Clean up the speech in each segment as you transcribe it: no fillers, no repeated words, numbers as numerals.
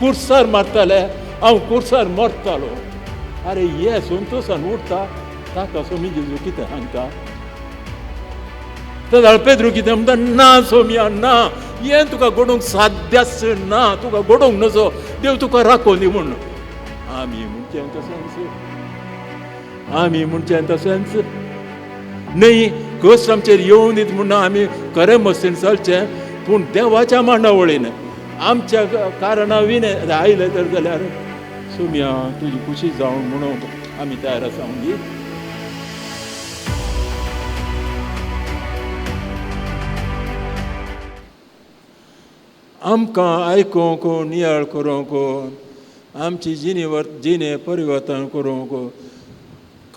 कुर्सार मारताले, हांव कुर्सार मरतालो. आरे ये संतोशान उठता ताका सोमी जेजू कितें सांगता? तेन्ना पेद्रू कितें म्हणटा, ना सोमया ना, हें तुका घडोवंक साध्याच ना, तुका घडोवंक नजो, देव तुका राखोवंक दी म्हूण. आमी म्हणचें तशेंच, आमी म्हणचें तशेंच न्हय, कश्ट आमचेर येवन दीत म्हूण आमी खरें मस्तीन चलचें, पूण देवाच्या मांडावळीन आमच्या कारणा विणें आयलें तर जाल्यार सोमया तुजी खुशी जावन म्हणूंक आमी तयार आसा गी. आमकां आयकूंक नियाळ करूंक, आमची जिणे जिणे परिवर्तन करूंक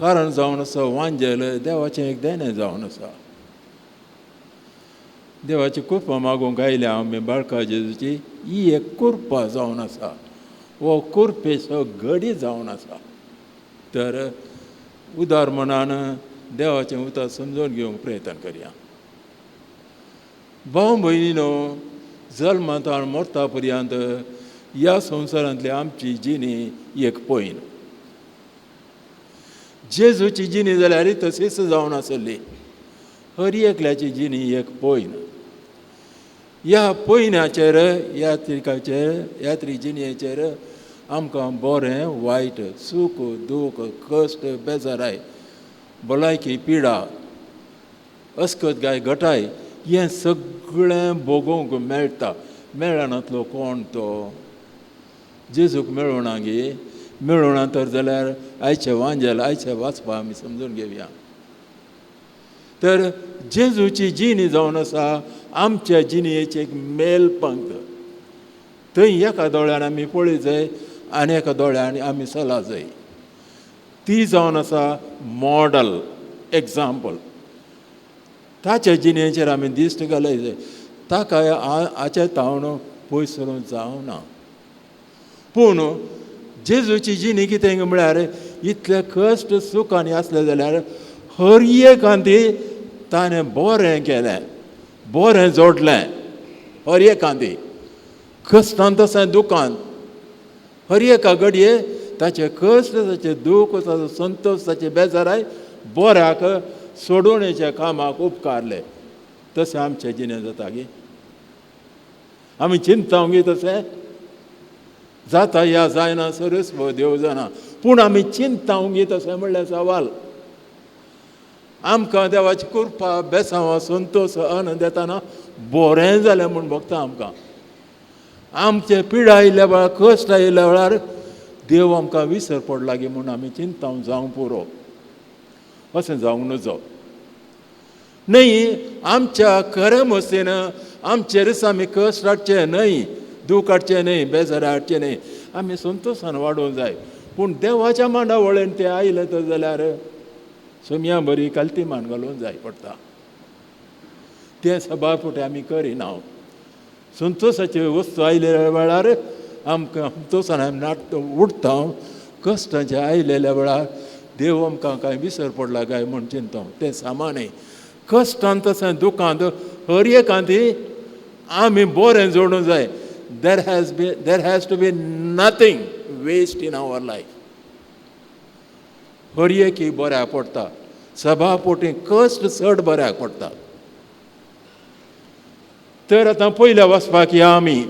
कारण जावन आसा वांजेल देवाचें एक देणें जावन आसा. देवाची कृपा मागूंक आयल्या आमी बाळका जेजूची, ही एक कृपा जावन आसा, हो कृपेचो घडी जावन आसा. तर उदार मनान देवाचें उतर समजून घेवंक प्रयत्न करया. भाव भयणीनो, जल्मांत मरता पर्यंत ह्या संवसारांतली आमची जिणी एक पयन. जेजूची जिणी जाल्यार तशीच जावन आसली, हर एकल्याची जिणी एक पयन. ह्या पयन्याचेर, यात्रिकाचेर, यात्री जिणेचेर आमकां बरें वायट, सूख दूख, कश्ट बेजाराय, भलायकी पिडा, अस्कत गाय घटाय, हें सगळें भोगोवंक मेळटा. मेळनातलो कोण तो जेजूक मेळोना गे, मेळोना तर जाल्यार आयचें वांजेल, आयचें वाचपा आमी समजून घेवया. तर जेजूची जिणी जावन आसा आमच्या जिणेची एक मेल पंक्त. थंय एका दोळ्यान आमी पळय जाय आनी एका दोळ्यान आमी चला जाय. ती जावन आसा मॉडल एग्जाम्पल. ताच्या जिणेचेर आमी दिश्ट घालय जाय, ताका हाचे तावन पयस सरून जावना. पूण जेजूची जिणी कितें म्हळ्यार इतले कश्ट सुखांनी आसले जाल्यार हर एकांती ताणें बरें केलें, बरें जोडलें. हर एकांती कश्टान तशें दुखान हर एका घडये ताचें कश्ट, ताचें दूख, ताचो संतोश, ताचे बेजाराय बऱ्याक सोडोवणेच्या कामाक उपकारले. तशें आमचें जिणें जाता गे, आमी चिंता गे तशें जाता या जायना सरस देव जाणा, पूण आमी चिंता गे तशें म्हणल्यार सवाल. आमकां देवाची कृपा, बेसांव, संतोश, आनंद येताना बरें जालें म्हूण भोगता आमकां. आमचे पिडा आयिल्ल्या वेळार, कश्ट आयिल्ल्या वेळार देव आमकां विसर पडला गे म्हूण आमी चिंता जावंक पुरो, अशें जावंक नजो. न्हय, आमच्या खरें मस्तीन आमचेरच आमी कश्ट हाडचे न्हय, दूख हाडचें न्हय, बेजार हाडचें न्हय, आमी संतोशान वाडोवंक जाय. पूण देवाच्या मांडावळेन तें आयलें तर जाल्यार सोमया बरी कालती मान घालूंक जाय पडटा. तें सभा फुडें आमी करिना. संतोशाचे वस्तू आयिल्ल्या वेळार आमकां संतोशान आमी नाट उठता, कश्टांचे आयिल्ल्या वेळार देव आमकां कांय विसर पडला काय म्हूण चिंता. तें सामान्य कश्टान तशें दुखांत हर एकांती आमी बरें जोडूंक जाय. There has to be nothing waste in our life. हर एकी बऱ्याक पडटा, सभा पोटी कश्ट चड बऱ्याक पडटा. तर आतां पयल्या वचपाक या आमी.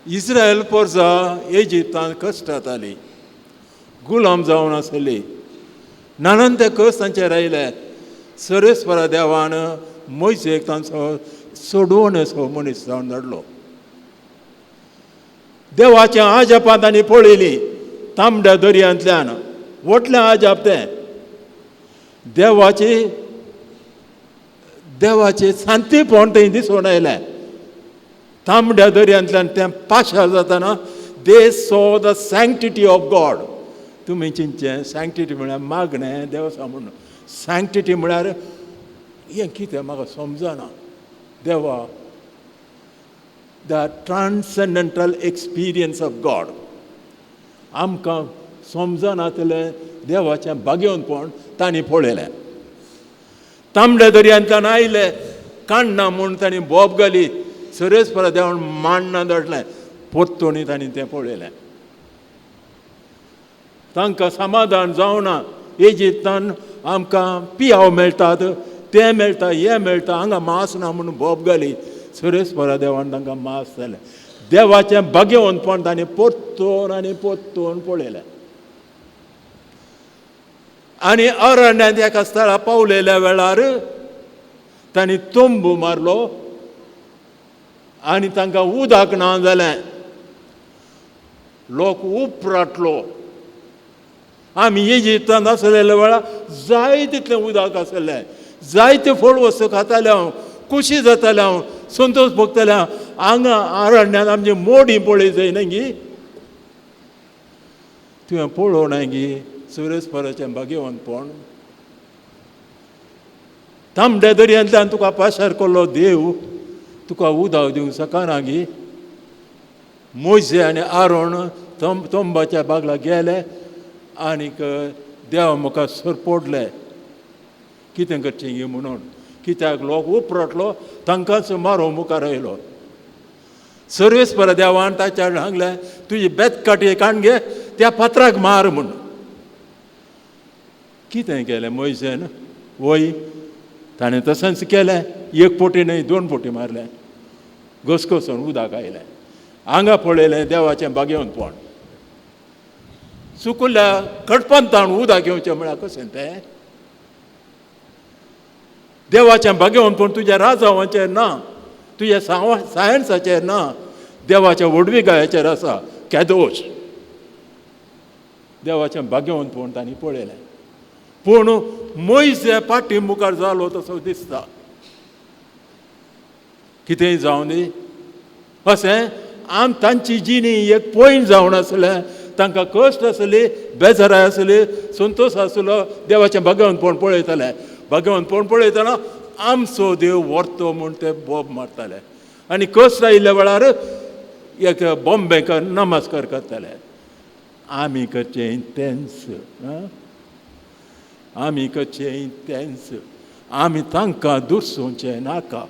इस्रायल पोरसा इजिप्तांत कश्टांत आली, गुलाम जावन आसली, नानान ते कश्ट तांचेर आयले. सरेस्वरा देवान मोयजेक तांचो सोडवणेचो मनीस जावन धाडलो. देवाच्या आजापां तांणी पळयली तांबड्या दर्यांतल्यान, व्हडलें आजाप तें. देवाची देवाचें शांतीपण थंय दिसून आयलें. तांबड्या दर्यांतल्यान तें पाशार जाताना they saw the sanctity of God. तुमी चिंतचें सँक्टिटी म्हळ्यार मागणें देवसा म्हणून. सँक्टिटी म्हळ्यार हें कितें म्हाका समजना. देवा, the transcendental experience of God आमकां समजनातलें देवाचें भाग्यवंतपण तांणी पळयलें. तांबड्या दर्यांतल्यान आयले काण्णां म्हूण तांणी बोब घाली, सरस परत देवान माण्णां दडलें, पोत्तोणी तांणी तें पळयलें. तांकां समाधान जावना, इजिप्तान आमकां पियाव मेळटात, तें मेळटा, हें मेळटा, हांगा मांस ना म्हणून बोब घाली, सरस परत देवान तांकां मांस जालें. देवाचें भाग्यवंतपण तांणी पोत्तोन आनी पोत्तोन पळयलें. आनी अरण्यांत एका स्थळा पावलेल्या वेळार तांणी तंबू मारलो आनी तांकां उदक ना जालें. लोक उपराटलो. आमी इजिप्तांत आसलेल्या वेळार जाय तितलें उदक आसलें, जायते फळ वस्तू खाताले हांव, खोशी जातालें हांव, संतोश भोगतालें हांव. हांगा अरण्यांत आमची मोडी पळय जायना गी, तुवें पळोवना गी सुरेशपराचें भाग्यवंतपण. तांबड्या दर्यांतल्यान तुका पाशार केल्लो देव तुका उदक दिवंक शकना गी. मोयजे आनी आरोण तंबाच्या बागला गेले आनीक देवा म्हाका सरपोडले, कितें करचें गी म्हणून. कित्याक लोक उपरटलो, तांकांच मारो मुखार आयलो. सर्वेस्पर देवान ताच्या सांगलें, तुजी बेतकाटी काण घे, त्या फातराक मार म्हूण. कितें केलें मोयजेन? वय ताणें तशेंच केलें, एक पोटी न्हय दोन पोटी मारलें, घसघसून उदक आयलें. हांगा पळयलें देवाचें भाग्यवंतपण. सुकुल्ल्या कडपंतान उदक घेवचें म्हळ्यार कशें तें? देवाचें भाग्यवंतपण तुज्या राजावांचेर ना, तुज्या सायन्साचेर ना, देवाच्या व्हडविकायेचेर आसा. केदोश देवाचें भाग्यवंतपण तांणी पळयलें. पूण मोयजे फाटी मुखार जालो तसो दिसता. कितेंय जावं दी, अशें आम तांची जिणी एक पॉयंट जावन आसलें. तांकां कश्ट आसली, बेजाराय आसली, संतोश आसलो. देवाचें भाग्यवंतपण पळयताले. भाग्यवंतपण पळयतना आमचो देव व्हरतो म्हूण ते बोब मारताले आनी कश्ट आयिल्ल्या वेळार एक बॉम्बेक नमस्कार करताले. आमी करचें तेंच, आमी करचें तेंच. आमी तांकां दुसोवचें नाका.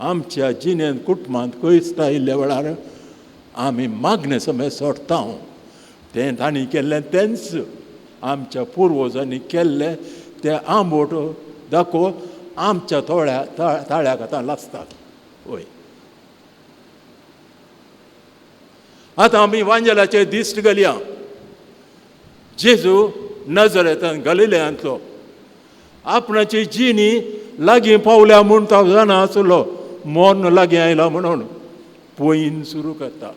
आमच्या जिणेंत कुटुंबांत कश्ट आयिल्ल्या वेळार आमी मागणें समय सोडटा. तें तांणी केल्लें तेंच, आमच्या पुर्वजांनी केल्लें तें आंबोट दाखो आमच्या थोड्या ताळ्याक आतां लासतात. वय आतां आमी वांजेलाचे दिश्ट घालया. जेजू नजरेंतल्यान गलिलेयांतलो आपणाची जिणी लागीं पावल्या म्हूण तो जाणा आसलो, मर्ण लागीं आयला म्हणून पयन सुरू करता.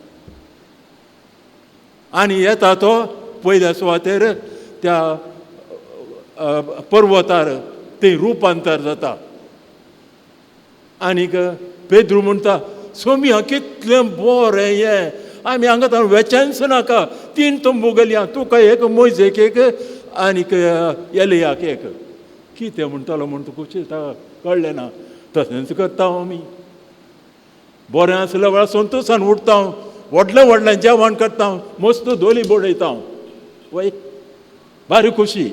आनी येता तो पयल्या सुवातेर त्या पर्वतार तें रुपांतर जाता. आनीक पेद्रू म्हणटा, सोमी कितलें बरें हें, आमी हांगा तर वेचेंच नाका, तीन तंबू घालया, तुका एक, मोयजेक एक आनीक एलियाक एक. कितें म्हणटालो म्हूण तुका कळ्ळें ना. तशेंच करता आमी. बरें आसल्या वेळार संतोशान उठता, व्हडलें व्हडलें जेवण करता, मस्त धोली बडयता, वय भारी खोशी.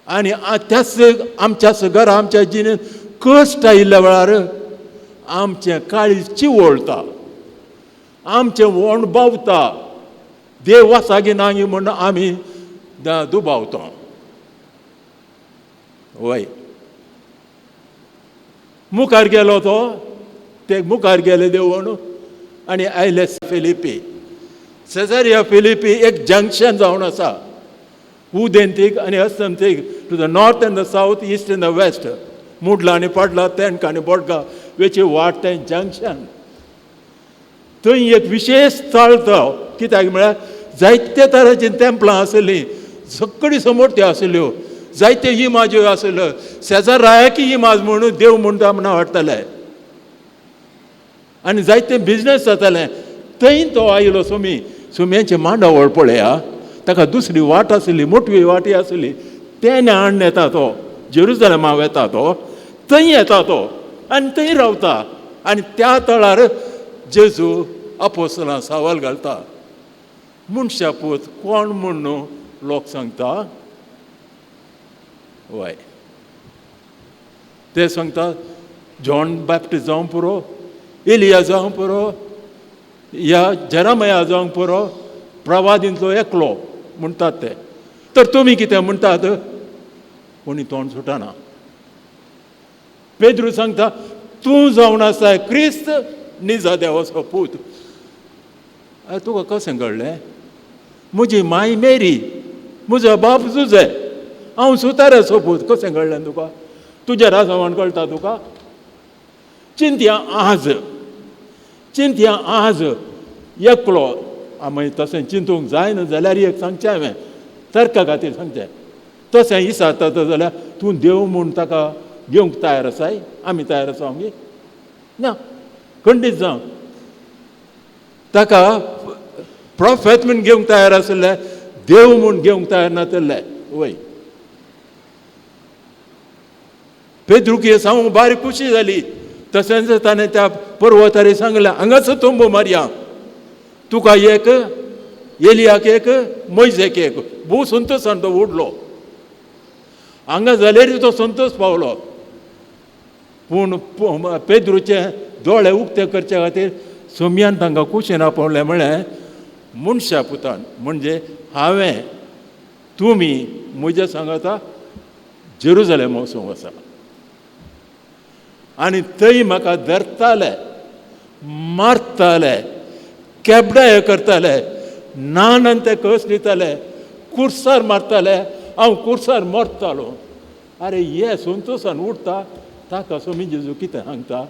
आनी त्याच आमच्याच घरा आमच्या जिणेंत कश्ट आयिल्ल्या वेळार आमचें काळीज चिवळटा, आमचें वोंड बावता, देव आसा गी ना गी म्हूण आमी दुबावता. वय मुखार गेलो तो, ते मुखार गेले देवण आनी आयले फिलिपी. सेजारिया फिलिपी एक जंक्शन जावन आसा, उदेंतीक आनी अस्तंतीक, to the north and the south, east and the west. मुडला आनी पडला, तेंक आनी बोडगा वेची वाट तें जंक्शन. थंय एक विशेश चालता. कित्याक म्हळ्यार जायते तरांचीं तेंपलां आसलीं, सगळीं समोरत्यो आसल्यो, जायते इमाज्यो आसल्यो. शेजारायाकी इमाज म्हणून देव म्हणटा म्हणून हाडटाले आनी जायते बिजनेस जाताले. थंय तो आयलो सोमी. सोम्यांची मांडावळ पळया, ताका दुसरी वाट आसली, मोटवी वाटी आसली. तें हाडून येता तो, जेरुजलमा वेता तो, थंय येता तो आनी थंय रावता. आनी त्या तळार जेजू आपोस्तलां सवाल घालता, मनशा पूत कोण म्हूण लोक सांगता? वय, ते सांगता जॉन बॅप्टिस्ट जावंक पुरो, एलिया जावंक पुरो, या जेरामया जावंक पुरो, प्रवादींतलो एकलो म्हणटात ते. तर तुमी कितें म्हणटात? कोणी तोंड सुटना. पेद्रू सांगता तूं जावन आसा क्रिस्त निजा देवाचो पूत. तुका कशें कळ्ळें? म्हजी माय मेरी, म्हजो बाप जुजे, हांव सुताराचो पूत, कशें कळ्ळें तुका? तुज्या राजवान कळटा तुका? चिंतया आज, चिंतया आज एकलो. आमी तशें चिंतूंक जायना जाल्यार एक सांगचें हांवें, तर्का खातीर सांगचें. तशें इसारता जाल्यार तूं देव म्हूण ताका घेवंक तयार आसाय? आमी तयार आसा आमगे? ना, खंडीत जावं. ताका प्रोफेत म्हूण घेवंक तयार आशिल्ले, देव म्हूण घेवंक तयार नाशिल्ले. वय, पेद्रूक हें सांगूंक बारीक खुशी जाली. तशेंच ताणें त्या पर्वतार सांगलें, हांगाच तंबू मारया, तुका एक, एलियाक एक, मोयजेक एक. भोव संतोशान तो उडलो. हांगा जाल्यार तो संतोश पावलो. पूण पेद्रूचे दोळे उक्ते करचे खातीर सोमयान तांकां कुशीन आपोवलें, म्हळें मनशा पुतान म्हणजे हांवें तुमी म्हज्या सांगाता जेरुजलेम वचूंक आसा आनी थंय म्हाका धरताले, मारताले, केबडाय करताले, नान ते कस दिताले, कुर्सार मारताले, हांव कुर्सार मरतालो. आरे ये संतोशान उठता ताका सोमी जेजू कितें सांगता?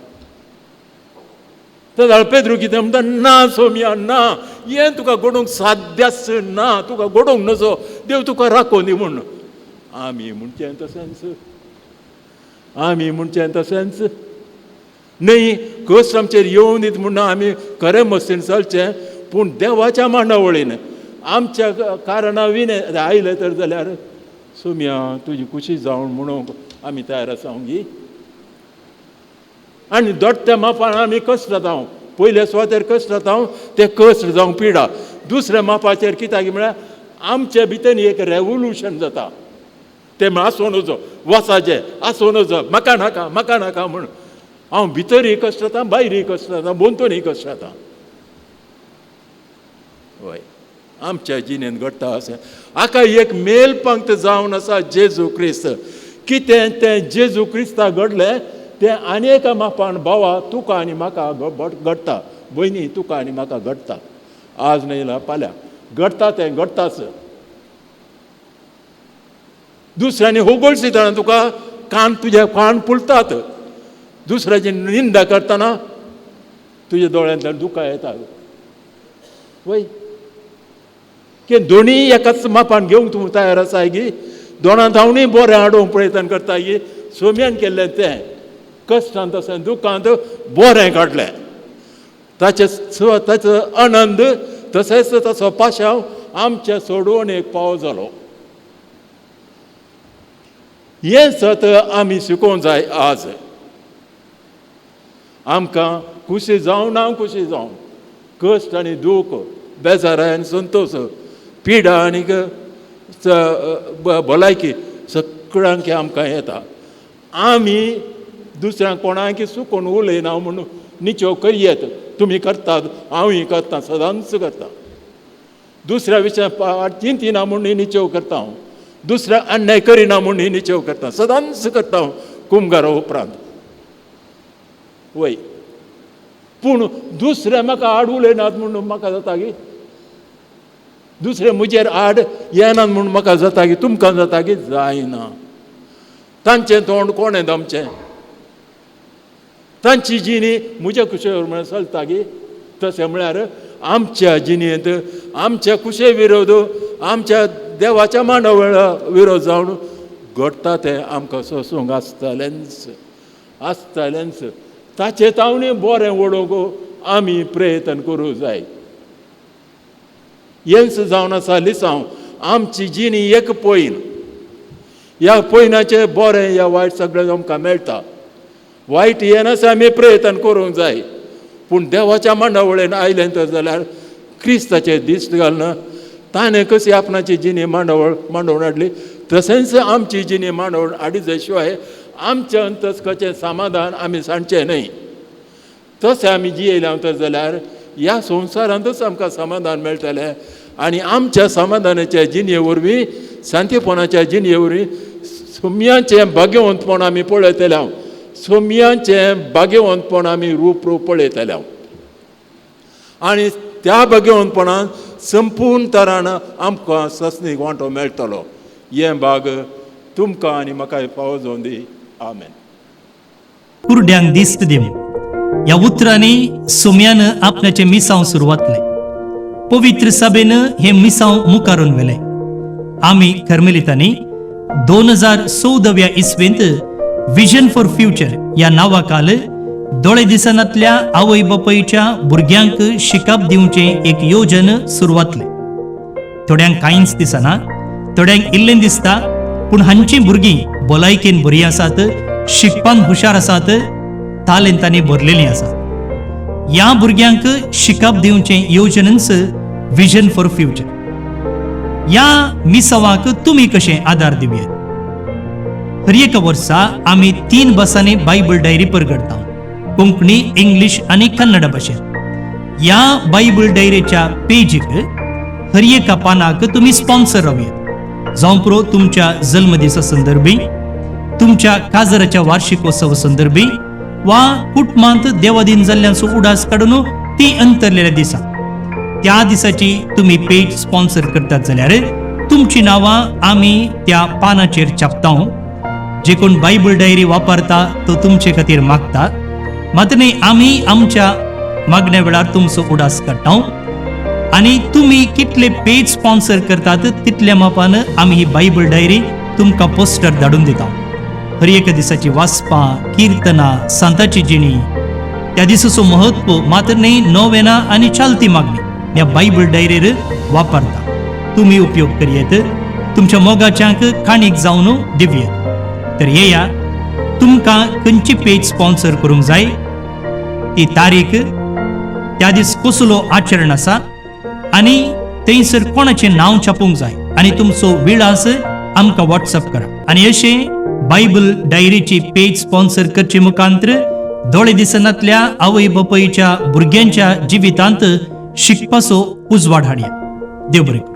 तर पेद्रू कितें म्हणटा? ना सोमया ना, हें तुका घडोवंक साध्याच ना, तुका घडोवंक नजो, देव तुका राखोवं दी म्हूण. आमी म्हणचें तशेंच, आमी म्हणचें तशेंच न्हय. कश्ट आमचेर येवन दीत म्हूण आमी खरें मस्तीन चलचें, पूण देवाच्या मांडावळीन आमच्या कारणा विणे आयलें तर जाल्यार सोमया तुजी खुशी जावन म्हणूंक आमी तयार आसा गी. आनी दोट्ट्या मापान आमी कश्ट जाता, पयल्या सुवातेर कश्ट जाता, ते कश्ट जावंक पिडा. दुसऱ्या मापाचेर कित्याक म्हळ्यार आमचे भितर एक रेवोल्युशन जाता. तें म्हळ्यार आसूं नजो, वचाचें आसूं नजो, म्हाका नाका, म्हाका नाका म्हूण. हांव भितरय कश्ट जाता, भायरय कश्ट जाता, भोंवतणीय कश्ट जाता. हय, आमच्या जिणेंत घडटा अशें. हाका एक मेल पंक्त जावन आसा जेजू क्रिस्त. कितें तें जेजू क्रिस्ता घडलें तें आनी एका मापान भावा तुका आनी म्हाका घडटा, भयणी तुका आनी म्हाका घडटा. आज न्हय फाल्यां घडटा तें घडटाच. दुसऱ्यांनी होगोळसितना तुका कान, तुजे कान फुलतात. दुसऱ्याची निंदा करतना तुज्या दोळ्यांतल्यान दुकां येतात. वय, की दोनी एकाच मापान घेवंक तूं तयार आसाय गी? दोनां धांवणीय बरें हाडूंक प्रयत्न करता गी? सोम्यान केल्लें तें कश्टांत तशें दुखांत बरें काडलें. ताचे ताचो आनंद तशेंच ताचो पाशांव आमच्या सोडून एक पाव जालो. हें सत आमी शिकोवंक जाय. आज आमकां खुशी जावं ना खुशी जावं, कश्ट आनी दूख, बेजार आनी संतोश, पिडा आनी भलायकी सगळ्यांक आमकां येता. आमी दुसऱ्यांक कोणाक चुकून उलयना म्हूण निचो करयेत. तुमी करतात, हांवूय करता, सदांच करता. दुसऱ्या विशया चिंतिना म्हूण निचेव करता हांव, दुसऱ्या अन्याय करिना म्हूण निचेव करता, सदांच करता हांव कुमगारा उपरांत. वय, पूण दुसरे म्हाका आड उलयनात म्हूण म्हाका जाता की, दुसरे म्हजेर आड येनात म्हूण म्हाका जाता की, तुमकां जाता की? जायना. तांचें तोंड कोणें दमचें? तांची जिणी म्हज्या कुशेवर म्हळ्यार चलता की? तशें म्हळ्यार आमच्या जिणेंत आमच्या कुशे विरोध, आमच्या देवाच्या मांडावळ विरोध जावन घडटा तें आमकां सोसूंक आसतलेंच, आसतलेंच. ताचे तावणी बरें वडोवंक आमी प्रयत्न करूंक जाय. हेंच जावन आसा लिसांव. आमची जिणी एक पयन, ह्या पयनाचें बरें या वायट सगळें आमकां मेळटा. वायट येनासतना आमी प्रयत्न करूंक जाय, पूण देवाच्या मांडावळेन आयलें तर जाल्यार क्रिस्ताचेर दिश्ट घालून ताणें कशी आपणाची जिणी मांडवळ मांडोवन हाडली तशेंच आमची जिणी मांडवळ हाडी जाय शिवाय आमच्या अंतस्काचें समाधान आमी सांडचें न्हय. तशें आमी जियेले तर जाल्यार ह्या संवसारांतूच आमकां समाधान मेळटलें आनी आमच्या समाधानाच्या जिणये वरवीं, शांतीपणाच्या जिणये वरवीं सोम्याचें भाग्यवंतपण आमी पळयतले हांव, सोम्याचें भाग्यवंतपण आमी रूप रूप पळयतले हांव आनी त्या भाग्यवंतपणान संपूर्ण तरान आमकां ससनीक वांटो मेळटलो. हें भाग तुमकां आनी म्हाका फावो जावं दी. आमेन. कुरड्यांक दिस्त दिवं ह्या उतरांनी सोम्यान आपल्याचें मिसांव सुरवातलें. पवित्र सभेन हें मिसांव मुखारून व्हेलें. आमी कर्मेलितांनी 2014व्या इस्वेंत विजन फॉर फ्युचर ह्या नांवाखाल दोळे दिसनातल्या आवय बापायच्या भुरग्यांक शिकप दिवचें एक योजन सुरवातलें. थोड्यांक कांयच दिसना, थोड्यांक इल्लें दिसता, पूण हांचीं भुरगीं भलायकेन बरीं आसात, शिकपान हुशार आसात, तालेंतांनी भरलेलीं आसात. ह्या भुरग्यांक शिकप दिवचें योजनच विजन फॉर फ्युचर. ह्या मिसावाक तुमी कशें आदार दिवयेत? हर एका वर्सा आमी 3 भासांनी बायबल डायरी परगडटा, कोंकणी, इंग्लीश आनी कन्नड भाशेंत. ह्या बायबल डायरेच्या पेजीक हर एका पानाक तुमी स्पॉन्सर रावयात. जावं पुरो तुमच्या जल्मदिसा संदर्भी, तुमच्या काजराच्या वार्षिकोत्सवा संदर्भी वा कुटुंबांत देवादीन जाल्ल्यांचो उडास काडून ती अंतरलेल्या दिसा त्या दिसाची तुमी पेज स्पॉन्सर करतात जाल्यार तुमची नांवां आमी त्या पानाचेर छापता. जे कोण बायबल डायरी वापरता तो तुमचे खातीर मागता, मात न्ही आमी आमच्या मागण्या वेळार तुमचो उडास काडटा आनी तुमी कितले पेज स्पॉन्सर करतात तितल्या मापान आमी ही बायबल डायरी तुमकां पोस्टर धाडून दिता. हर एका दिसाची वाचपां, किर्तनां, सांताची जिणी, त्या दिसाचो महत्व, मात्र न्ही नोवेना आनी चालती मागणी ह्या बायबल डायरीर वापरता. तुमी उपयोग करयेत, तुमच्या मोगाच्यांक काणीक जावन दिवयेत. तर येया, तुमकां खंयची पेज स्पॉन्सर करूंक जाय ती तारीख, त्या दीस कसलो आचरण आसा आनी थंयसर कोणाचें नांव छापूंक जाय आनी तुमचो विळास आमकां वॉट्सअप करा. आनी अशें बायबल डायरीची पेज स्पॉन्सर करचे मुखांत्र दोळे दिसनातल्या आवय बापायच्या भुरग्यांच्या जिवितांत शिकपाचो उजवाड हाडया. देव बरें करूं.